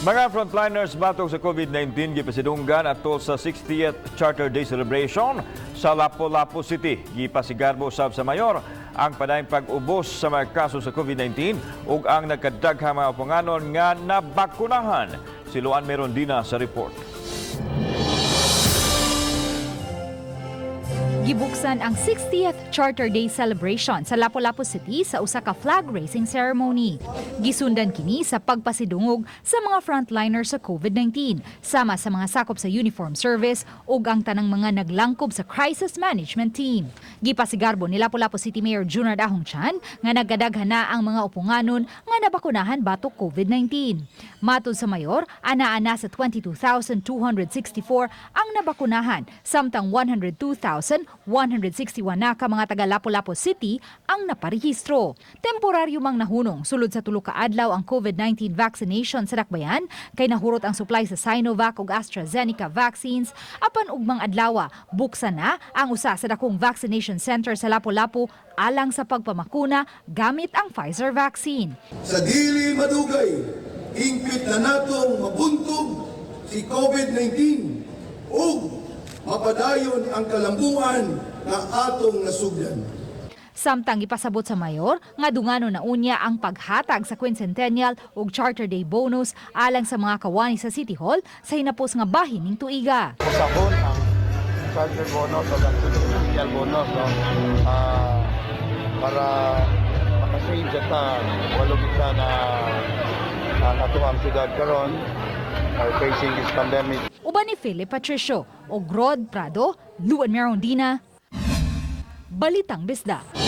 Mga frontliners batok sa COVID-19 gipasidunggan ato sa 60th Charter Day celebration sa Lapu-Lapu City. Gipasigarbo usab sa mayor ang padayong pag-ubos sa mga kaso sa COVID-19 ug ang nagkadaghang mga uponganon nga nabakunahan. Si Luan Merondina sa report. Gibuksan ang 60th Charter Day celebration sa Lapu-Lapu City sa usa ka flag raising ceremony. Gisundan kini sa pagpasidungog sa mga frontliners sa COVID-19, sama sa mga sakop sa uniform service ug ang tanang mga naglangkob sa crisis management team. Gipasigarbo ni Lapu-Lapu City Mayor Junard Ahong Chan nga nagkadaghan na ang mga uponganon nga nabakunahan batok COVID-19. Matod sa mayor, ana-ana sa 22,264 ang nabakunahan, samtang 102,161 na ka mga taga Lapu-Lapu City ang naparehistro. Temporaryo mang nahunong sulod sa tulo ka adlaw ang COVID-19 vaccination sa Dakbayan kay nahurot ang supply sa Sinovac ug AstraZeneca vaccines, apan ugmang adlawa buksan na ang usa sa dakong vaccination center sa Lapu-Lapu alang sa pagpamakuna gamit ang Pfizer vaccine. Sa dili madugay, hingpit na natong mabuntog si COVID-19 ug mapadayon ang kalambuan nga atong nasugdan. Samtang ipasabot sa mayor nga dungano na unya ang paghatag sa quincentennial ug Charter Day bonus alang sa mga kawani sa City Hall sa hinapos nga bahin ning tuiga. Usahon ang charter bonus o ang quincentennial bonus, no, para makasave ta walo kita na ang atoang syudad karon are facing this pandemic. Uban ni Philip Patricio o Rod Prado, Luan Merondina, Balitang Bisdak.